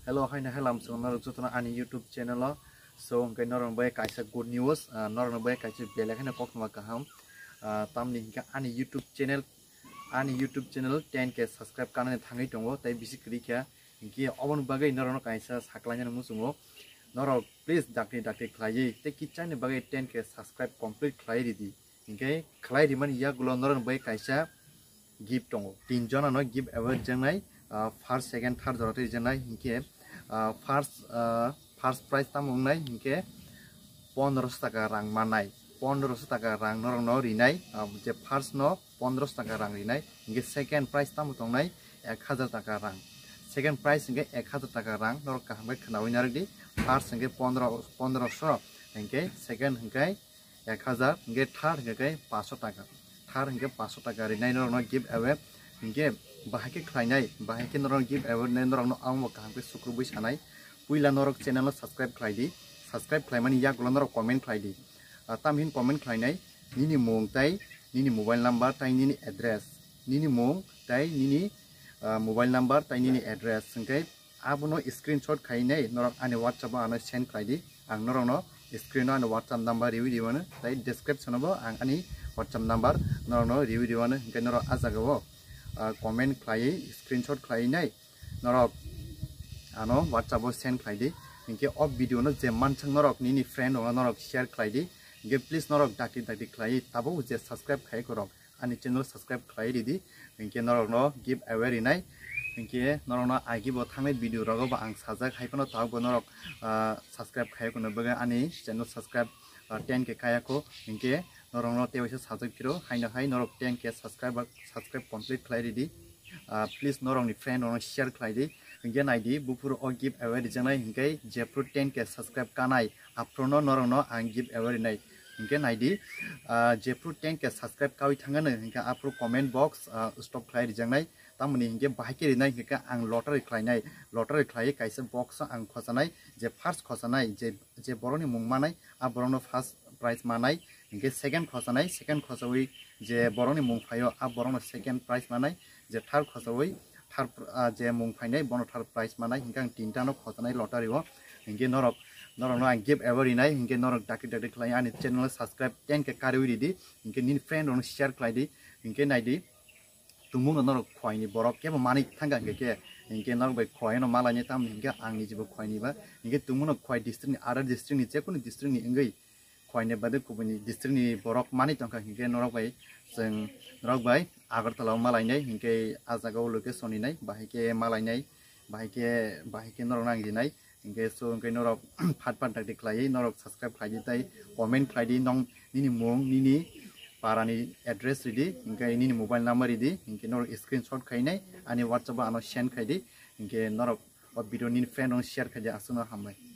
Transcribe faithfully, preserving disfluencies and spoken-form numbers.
Hello, haino hai lamsong norok jotono ani YouTube channel o. So, hwnkhe norok bai kaisa good news, ah, norok bai kaisa belai kheno koktma kaham. Ah, tamni hwnkhe ani YouTube channel, ani YouTube channel ten K subscribe kanani thangwi tongo, tei bisi kwrwi kha. Hwnkhe oboni bagwi norokno kaisa saklainani muchungo. Norok please dakti dakti khlaiwi tei kichani bagwi ten K subscribe complete khlai ridi. Hwnkhe khlai rimani yagulo norokni bagwi kaisa gift tongo. Tin jonano gift award rijak nai, ah, first, second, third jora tei rijak nai. Hwnkhe, ah, first, ah, first prize tamo wngnai hwnkhe pondroso taka rang mannai. Pondroso taka rang norokno rinai, ah, je first no pondroso taka rang rinai. Hwnkhe second prize tamo tongnai ek hajar taka rang. Second prize hwnkhe ek hajar taka rang. Norok kaham khe khwnawi narwkdi. First hwnkhe pondro, pondroso, hwnkhe second hwnkhe ek hajar, hwnkhe third hwnkhe khe paanso taka. Third hwnkhe paanso taka rinai norokno gift award. Hwnkhe bahai khe khlainai, bahai khe norokno gift award rinai norokno ang bo kaham khe sukrubui sanai. Puila norok channel no subscribe khlai di. Subscribe khlaimani yagulo norok comment khlai di. Ah, tamhin comment khlainai, nini mung tei nini mobile number tei nini address. Nini mung tei nini, ah, mobile number tei nini address. Hwnkhe abono screenshot khainai norok ani WhatsApp o ano send khlai di. Ang norokno screen o ani WhatsApp number riwi riwano tei description o bo ang ani WhatsApp number norokno riwi riwano, hwnkhe norok ah jaga o, ah, comment khlaiwi screenshot khlainai norok ano WhatsApp o send khlai di. Hwnkhe o video no je mansak norok nini friend rokno norok share khlai di. Hwnkhe please norok dakti dakti khlaiwi tabuk je subscribe khai korok ani channel subscribe khlai ridi, hwnkhe norokno gift award rinai. Hwnkhe norokno agi bo thangnai video rogo bo ang sajak, hai phano tabuk bo norok, ah, subscribe khai kono bagwi ani channel subscribe, ah, ten K kaya kho. Hwnkhe norokno tei waisa sajak phiro, haino hai norok ten K subscribe, subscribe complete khlai ridi. Ah, please norokni friend rokno share khlai di. Hwnkhe nai di, buphuru o gift award rijak nai hwnkhe jephru ten K subscribe kanai, aphuru no norokno ang gift award rinai. Hwnkhe nai di, ah, jephru ten K subscribe kawi thangano, hwnkhe aphuru comment box, ah, stop khlai rijak nai. Tamoni hwnkhe bahai khe rinai hwnkhe ang lottery khlainai. Lottery khlaiwi kaisa box o ang khochanai, je first khochanai, je, je borokni mung manai, a borokno first prize manai. Hwnkhe second khochanai, second khochawi je borokni mung phaio, a borokno second prize manai. Je third khochawi, third pr-, ah, je mung phainai, bono third prize manai. Hwnkhe ang tinta no khochanai lottery o. Hwnkhe norok, norokno ang gift award rinai. Hwnkhe norok dakti dakti khlai ani channel o subscribe ten K karwi ridi. Hwnkhe nini friend rokno share khlai di. Hwnkhe nai di, tumung no norok khwai ni borok kebo manwi thangkha hwnkhe khe, hwnkhe norok bai khwai no malainai, tamoni hwnkhe ang ni jibo khwai ni ba. Hwnkhe tumung no khwai district ni, other district ni, jekunu district ni wngwi khwai ni bade kubuni district ni borok manwi tongkha hwnkhe norok bai, chwng norok bai Agartala o malainai, hwnkhe ah jaga o location rinai, bahai khe malainai, bahai khe, bahai khe norok nang rinai. Hwnkhe so hwnkhe norok phat phat dakti khlaiwi norok subscribe khlai di tei comment khlai di, nong nini mung, nini para ni address ridi, hwnkhe nini mobile number ridi, hwnkhe norok screenshot khainai ani WhatsApp o ano send khai di, hwnkhe norok o video nini friend rok share khai di, aswkno hambai.